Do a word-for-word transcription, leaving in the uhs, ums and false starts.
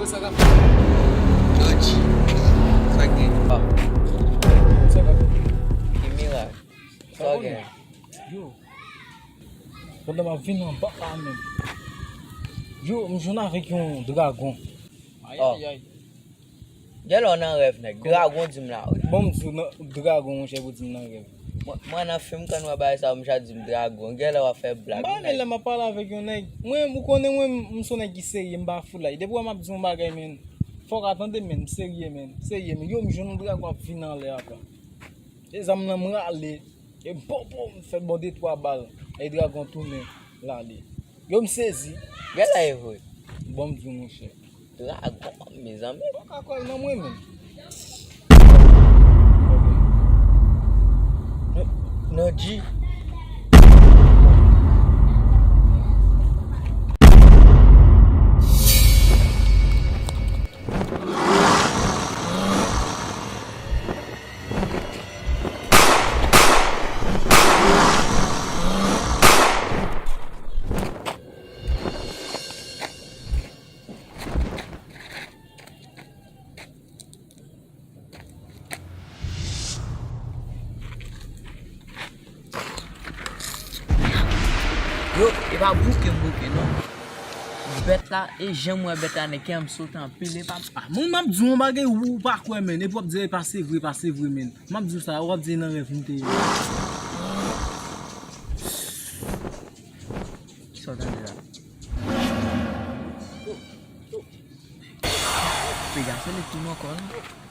Sa k ap fè? Dodji. Sa k gen? Ah. Sa k ap fè? Ki mirak? Sa w gen? Yo. Pandan m ap vin anba la menm. Yo, m jwenn avèk yon dragon. Ayayay. Genlè w nan rèv, nèg. Dragon di m la, wi. Bon, m di w nan, dragon, monchè, pou di m nan rèv. Mwen, mwen nan fim, kan m wè bagay sa, monchè, di m dragon. Genlè w ap fè blag. M pa renmen lè m ap pale avèk yon nèg. Mwen, ou konnen, mwen, m se yon nèg ki serye, m pa foulay. Depi w wè m ap di yon bagay, men, fò w ka tande, men, m serye, men. Serye, men. Yo, m jwenn yon dragon ap vin anlè a, bro. E zam nan, m rale. E bon, bon, m fè bon de twa bal. E dragon tounen, l ale. Yo, m sezi. Genlè e vre. Bon, m di w, monchè. Dragon, mezanmi. Ou ka kwè l nan mwen menm. Nan G. Yo, e pa bouke m bouke, non. Bèt la, e jan m wè bèt la, nan kè m sote anpil, e pa, ah, moun, m ap di w yon bagay, ou, ou pa kwè, menn, epi w ap di, e pa se vre, pa se vre, menn. M ap di w sa, w ap di nan rèv m te ye. Kisa w tande la? Pega, se li k tounen ankò la.